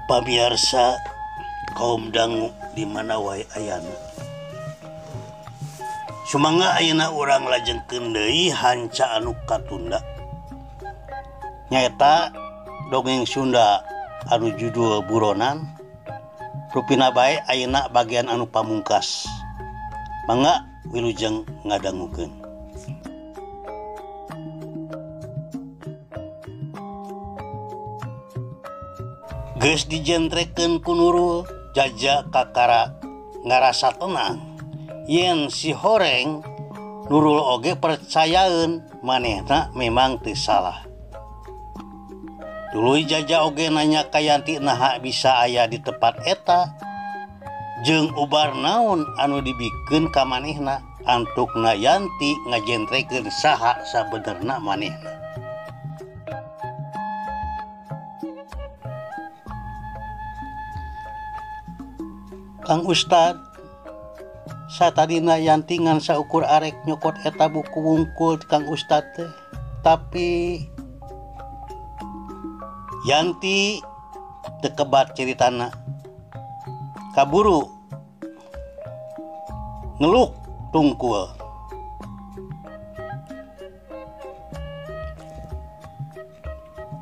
Pamirsa kaum dangu di mana wae ayana. Sumangga ayeuna urang lajengkeun deui hanca anu katunda. Nyaeta dongeng Sunda anu judul Buronan. Rupina bae ayeuna bagian anu pamungkas. Mangga wilujeng ngadangukeun. Geus dijentrekeun ku Nurul, Jaja kakara ngarasa tenang. Yen si horeng Nurul oge percayaeun manehna memang teu salah. Tuluy Jaja oge nanya ka Yanti naha bisa aya di tempat eta jeung ubar naon anu dibikeun ka manehna. Antukna Yanti ngajentrekeun saha sabenerna manehna. Kang Ustad, satadina Yanti ngan saukur arek nyokot eta buku wungkul Kang Ustad teh. Tapi Yanti teu kebat ceritana. Kaburu ngeluk tungkul.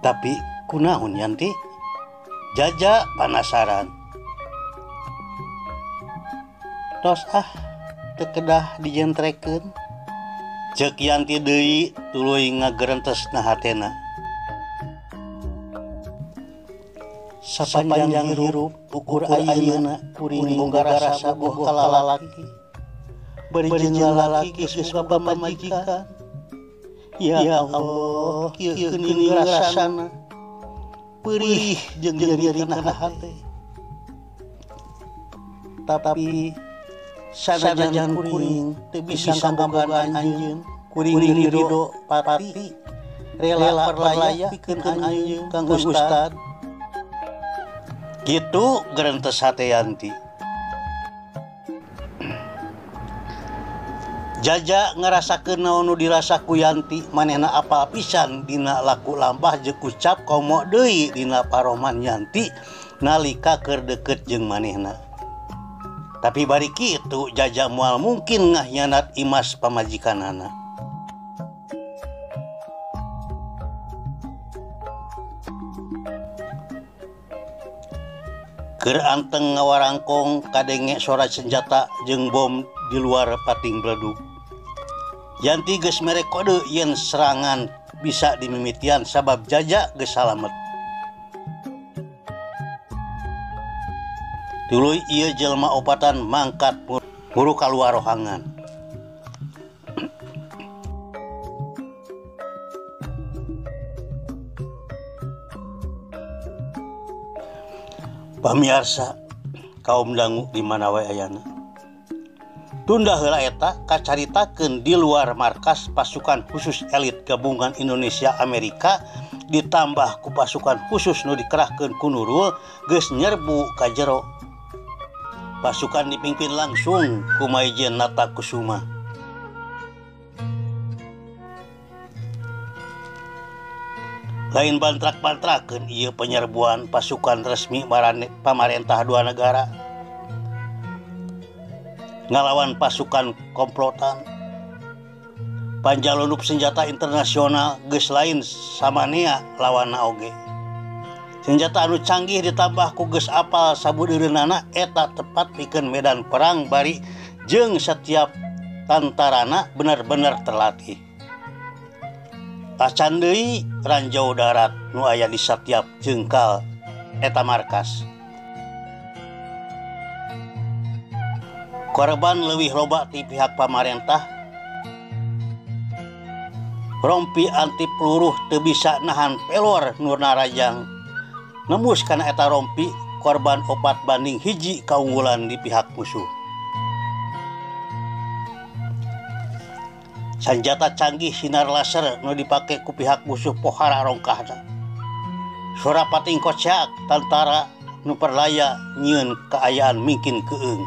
Tapi kunaon Yanti? Jaja panasaran. Tos ah teu kedah dijentrekeun. Ceuk Yanti deui tuluy ngagerentesna hatena. Sapanjang hirup ukur ayeuna kuring boga rasa boh ka lalaki. Bari jeung lalaki geus boga pamajikan. Ya Allah, kieu geuning rasana. Peurih jeung nyeri kana hate. Tapi sanajan kuring teu bisa kabogaan anjeun, kuring ridho pati rela perlaya pikeun anjeun Kang Ustad. Kitu gerentes hate Yanti. Jaja ngarasakeun naon nu dirasa ku Yanti, manehna apal pisan dina laku lampah jeung ucap komo deui dina paroman Yanti nalika keur deukeut jeung manehna. Tapi bari kitu Jaja moal mungkin ngahianat imas pamajikanana. Keur anteng ngawarangkong kadenge sora senjata jeung bom di luar pating bledug. Yanti geus mere kode yen serangan bisa dimimitian sabab Jaja geus salamet. Tuluy ieu jelema opatan mangkat muru kaluar rohangan. Pamiarsa kaum dangu di mana wae ayana. Tunda heula eta kacaritakeun di luar markas pasukan khusus elit gabungan Indonesia Amerika ditambah ku pasukan khusus nu dikerahkeun ku Nurul geus nyerbu ka jero. Pasukan dipimpin langsung ku Maijen Nata Kusuma. Lain bantrak-bantrakeun ieu penyerbuan pasukan resmi pamarentah dua negara ngalawan pasukan komplotan. Panjalundup senjata internasional geus lain samanea lawanna oge. Senjata anu canggih ditambah ku geus apal sabudeureunana eta tepat pikeun medan perang bari jeung setiap tantarana bener-bener terlatih. Tacan deui ranjau darat nu aya di satiap jengkal eta markas. Korban leuwih loba ti pihak pamarentah. Rompi anti peluru teu bisa nahan pelor nu narajang. Nembus kana eta rompi korban 4-1 kaunggulan di pihak musuh. Sanjata canggih sinar laser nu dipake ku pihak musuh pohara rongkahna. Sora pating kocak tantara nu perlaya nyieun kaayaan mingkin keung.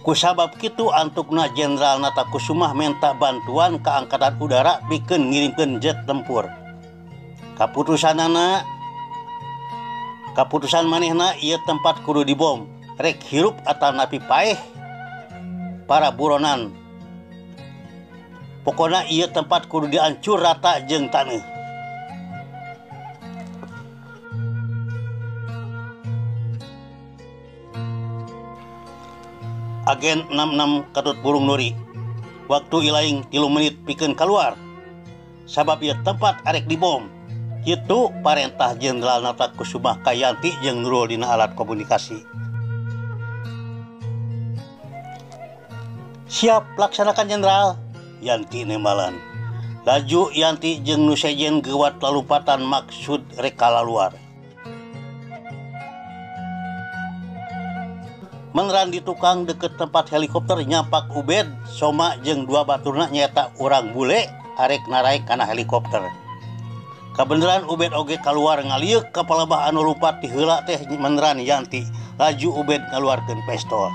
Kusabab kitu antukna Jenderal Nata Kusumah menta bantuan ka Angkatan Udara pikeun ngirimkeun jet tempur. Kaputusanana Kaputusan manehna ieu tempat kudu dibom, rek hirup atanapi paeh para buronan. Pokona ieu tempat kudu diancur rata jeung taneuh. Agen 66 katut burung nuri. Waktu ilaing 3 menit pikeun kaluar. Sabab ieu tempat arek dibom. Kitu parentah Jenderal Nata Kusumah ka Yanti jeung Nurul dina alat komunikasi. Siap laksanakan Jenderal, Yanti nembalan. Laju Yanti jeung nu sejen geuwat lalupatan maksud rek kalaluar. Meneran di tukang deket tempat helikopter nyampak Ubed, Soma jeung dua baturna nyaeta urang bule arek naraek kana helikopter. Kabeneran Ubed oge kaluar ngalieuk ka palebah anu lupat ti heula teh meneran Yanti. Laju Ubed ngaluarkeun pistol.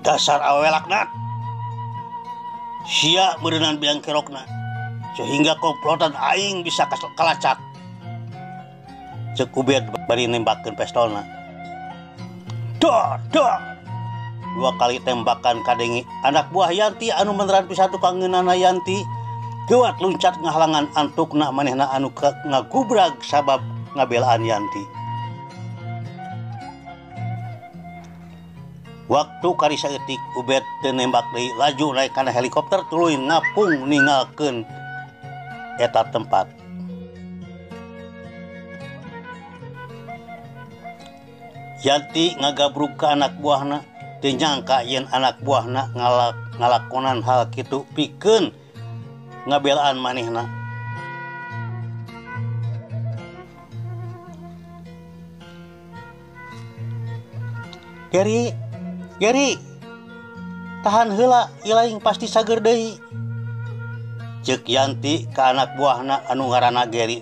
Dasar awewe laknat. Sia meureunan biang kerokna sehingga komplotan aing bisa kalacak. Ceuk Ubed bari nembakeun pistolna. Dor dor. Dua kali tembakan kadenge anak buah Yanti anu meneran pisan tukang ngeunana Yanti. Geuwat luncat ngahalangan antukna manehna anu ngagubrag sabab ngabelaan Yanti. Waktu kari saeutik Ubed teu nembak deui, laju naik kana helikopter tuluy ngapung ninggalkeun eta tempat. Yanti ngagabrug ka anak buahna, teu nyangka yen anak buahna ngalakonan hal kitu pikeun ngabelaan manehna. Geri, Geri, tahan heula, ilaing pasti sager deui. Ceuk Yanti ka anak buahna anu ngaranna Geri.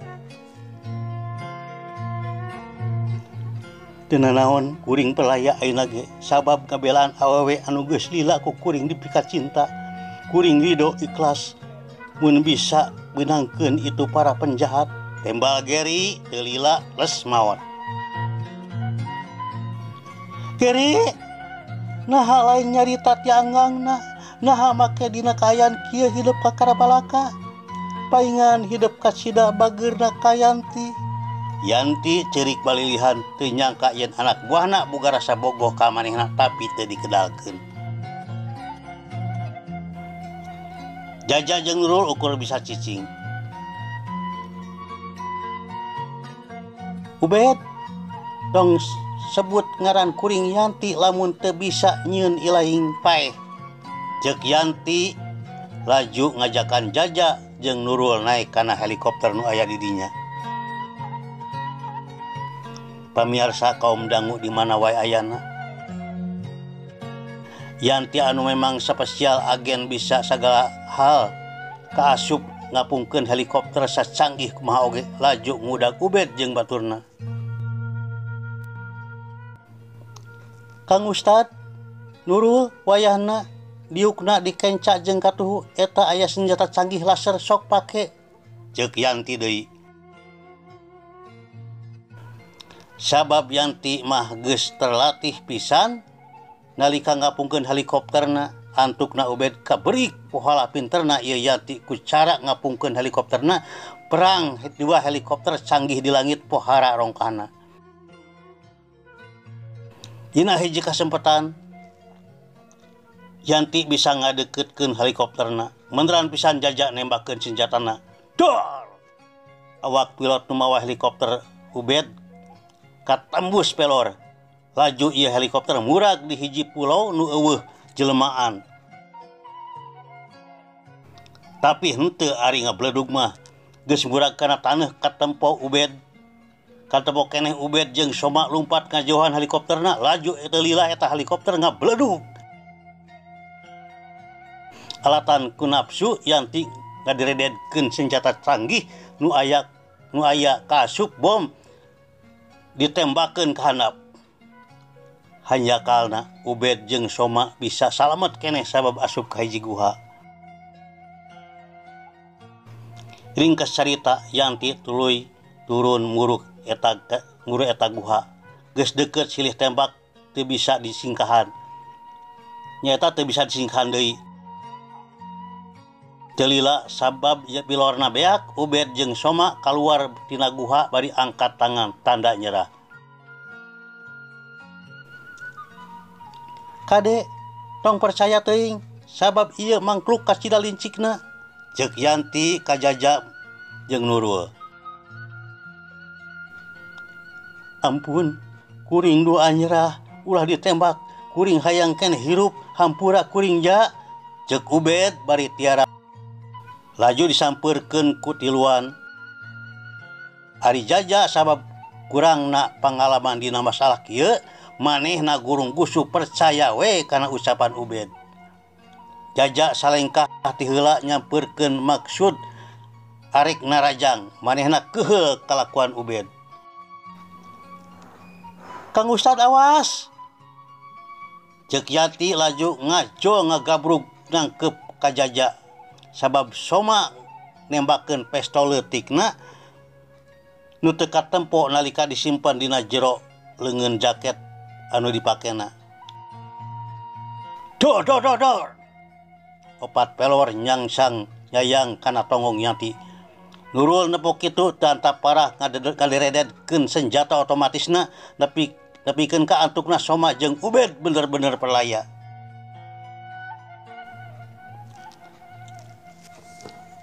Teu nanaon kuring pelaya ayeuna ge sabab ngabelaan awewe anu geus lila ku kuring dipika cinta. Kuring ridho ikhlas mun bisa benangkeun itu para penjahat. Tembal Geri teu lila les maot. Geri, naha lain nyarita ti anggangna, naha make dina kaayaan kieu hidup ka karabalaka. Paingan hidup kasida bageurna ka Yanti. Yanti ceurik balilihan teu nyangka yen anak buahna boga rasa bogoh ka manehna tapi teu dikedalkeun. Jaja jeung Nurul ukur bisa cicing. Ubed, dong sebut ngaran kuring Yanti lamun teu bisa nyieun ilaing paeh. Ceuk Yanti laju ngajakan Jaja jeung Nurul naik kana helikopter nu aya di dinya. Pamiarsa kaum dangu di mana wae ayana. Yanti anu memang spesial agen bisa segala hal kaasup ngapungkeun helikopter sacanggih kumaha oge laju ngudag Ubed jeung baturna. Kang Ustad, Nurul wayahna diukna dikenca jeung katuhu eta aya senjata canggih laser sok pake. Ceuk Yanti deui. Sabab Yanti mah geus terlatih pisan nalika ngapungkeun helikopterna antukna Ubed kaberik pohala pinterna ieu Yanti ku cara ngapungkeun helikopterna perang dua helikopter canggih di langit pohara rongkahna. Dina hiji kasempatan Yanti bisa ngadeukeutkeun helikopterna meneran pisan jajak nembakeun senjatana. Dor! Awak pilot nu mawa helikopter Ubed katembus pelor. Laju ieu helikopter murag di hiji pulau nu eueuh jelemaan. Tapi henteu ari ngabledug mah geus murag kana taneuh katempo Ubed. Katempo keneh Ubed jeung Soma lumpat ngajauhan helikopterna, laju eta lila eta helikopter ngabledug. Alatan ku nafsu Yanti ngadirededkeun senjata canggih nu aya kasup bom ditembakeun ka handap. Hanjakalna Ubed jeung Soma bisa salamet keneh sabab asup ka hiji guha. Ringkas carita Yanti tuluy Turun muruk eta muru eta guha. Geus deukeut silih tembak teu bisa disingkahan. Nyaeta teu bisa disingkahan deui. Teu lila sabab pilorna beak, Ubed jeung Soma kaluar tina guha bari angkat tangan tanda nyerah. Kade, tong percaya teuing, sabab ieu mangkluk kacida lincikna. Ceuk Yanti ka Jaja jeung Nurul. Ampun, kuring doa nyerah, ulah ditembak, kuring hayang keneh hirup, hampura kuring ja. Ceuk Ubed bari tiara. Laju disampeurkeun ku tiluan. Ari Jaja sabab kurangna pangalaman dina masalah kieu, manehna gurung gusu percaya we kana ucapan Ubed. Jaja salengkah ti heula nyampeurkeun maksud arek narajang, manehna keuheul kalakuan Ubed. Kang Ustad awas. Ceuk Yanti laju ngajo ngagabrug nangkep ka Jaja. Sabab Soma nembakeun pistol leutikna nu teu katempo nalika disimpen dina jero leungeun jaket anu dipakena. Dor dor dor dor. Opat pelor nyangsang nyayang kana tonggong Yanti. Nurul nepok kitu teu parah ngadirededkeun senjata otomatisna nepikeun ka antukna Soma jeung Ubed bener-bener perlaya.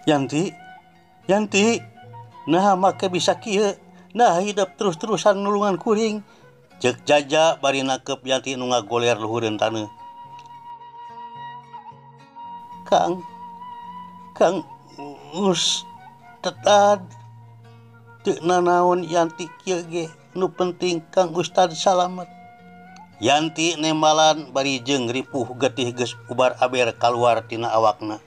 Yanti, Yanti, nah make bisa kieu, nah hidup terus-terusan nulungan kuring. Ceuk Jaja bari nangkep Yanti nu ngagoler luhureun taneuh. Kang, Kang Ustad, teu nanaon Yanti kieu ge, nu penting Kang Ustad salamet. Yanti nembalan bari jeung ripuh getih geus ubar aber kaluar tina awakna.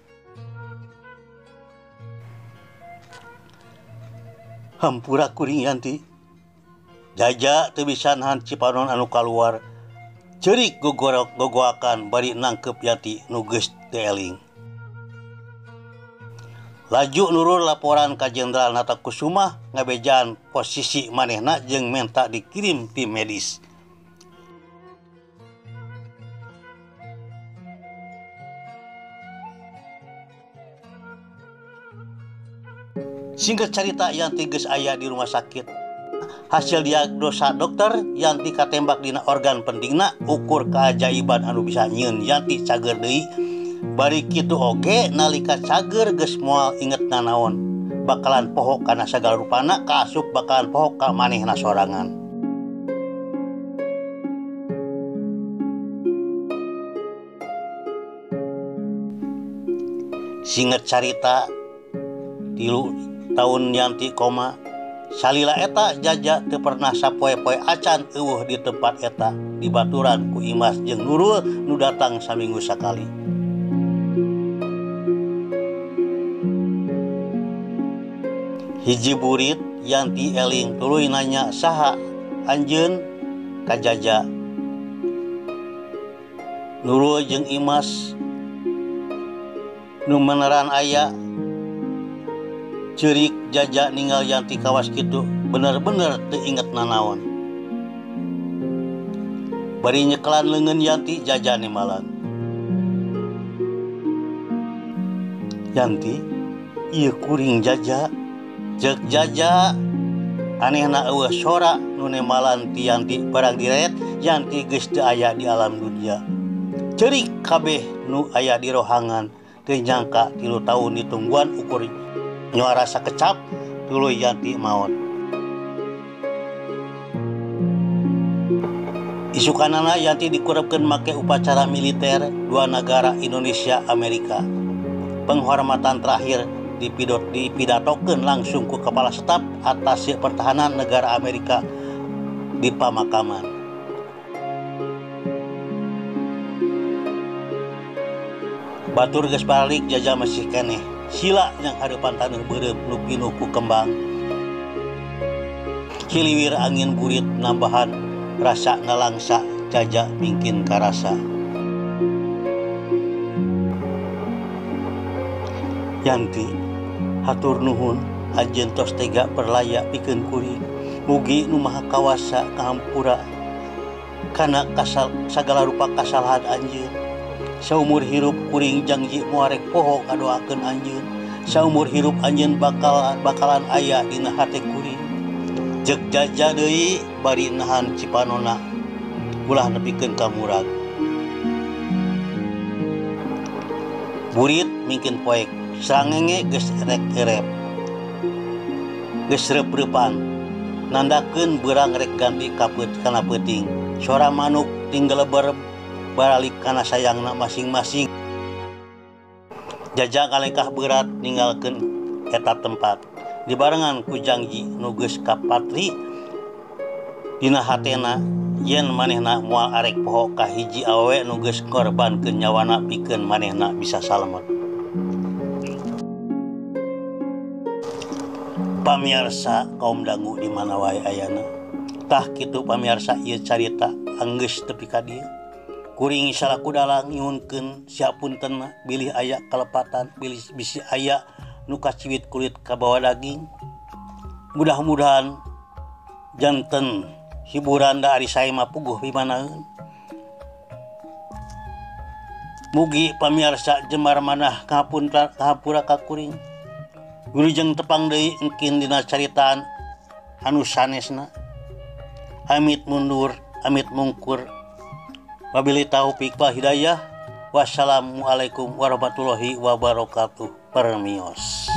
Hampura kuring Yanti. Jaja teu bisa nahan cipanon anu kaluar. Ceurik gogorok gogoakan bari nangkep Yanti nu geus teu eling. Laju Nurul laporan ka Jenderal Natakusumah ngabejaan posisi manehna jeung menta dikirim tim medis. Singkat carita Yanti geus aya di rumah sakit. Hasil diagnosa dokter, Yanti katembak dina organ pentingna, ukur keajaiban anu bisa nyieun Yanti cager deui. Bari kitu oge nalika cager geus moal inget nanaon. Bakalan poho kana sagala rupana, kaasup bakalan poho ka manehna sorangan. Singkat carita 3 tahun Yanti koma. Salila eta Jaja teu pernah sapoe-poe acan eueuh di tempat eta dibaturan ku Imas jeung Nurul nu datang saminggu sakali. Hiji burit Yanti eling tuluy nanya saha anjeun ka Jaja. Nurul jeung Imas nu meneran aya. Ceurik Jaja ninggal Yanti kawas kitu bener-bener teu inget nanaon. Bari nyekelan leungeun Yanti Jaja nimbalan. Yanti, ieu kuring Jaja. Ceuk Jaja anehna eueuh sora nu nembalan ti Yanti barang direret Yanti geus teu aya di alam dunia. Ceurik kabeh nu aya di rohangan teu nyangka 3 tahun ditungguan ukur nyuara sakecap tuluy Yanti maot. Isukanana Yanti dikurepkeun make upacara militer dua nagara Indonesia Amerika. Penghormatan terakhir dipidatokeun langsung ku kepala staf atase pertahanan negara Amerika di pamakaman. Batur geus balik Jaja masih keneh. Sila yang harapan taneuh beureum nu pinuh ku kembang. Hiliwir angin burit nambahan rasa nalangsa Jaja mingkin karasa. Yanti, hatur nuhun Anjeun tos tega perlaya pikeun kuring. Mugi nu Maha Kawasa kahampura kana kasal, sagala rupa kasalahan anjeun. Saumur hirup kuring janji moal rek poho ngadoakeun anjeun. Saumur hirup anjeun bakalan aya dina hate kuring. Jek Jaja deui bari nahan cipanona ulah nepikeun ka murag. Burit mingkin poek srangenge geus erek-erep. Geus reup-reupan. Nandakeun beurang rek ganti kapeut kana peuting. Sora manuk tinggeleber baralik kana sayangna masing-masing. Jaja kalengkah berat ninggalkeun eta tempat. Dibarengan ku jangji nu geus kapatri dina hatena yen manehna moal arek poho ka hiji awewe nu geus ngorbankeun nyawana pikeun manehna bisa salamet. Pamiarsa kaum dangu di mana wae ayana. Tah kitu pamiarsa ieu carita anggeus tepi ka dieu. Kuring salaku dalang nyuhunkeun siapuntenna bilih aya kalepatan, bilih bisi aya nu kaciwit kulit kabawa daging. Mudah-mudahan janten hiburan da ari sae mah puguh pimanaeun. Mugi pamiarsa jemar manah kahampura ka kuring. Wilujeng tepang deui engkin dina caritaan anu sanesna. Amit mundur, amit mungkur. Wabillahi taufik wal hidayah. Wassalamualaikum warahmatullahi wabarakatuh. Permios.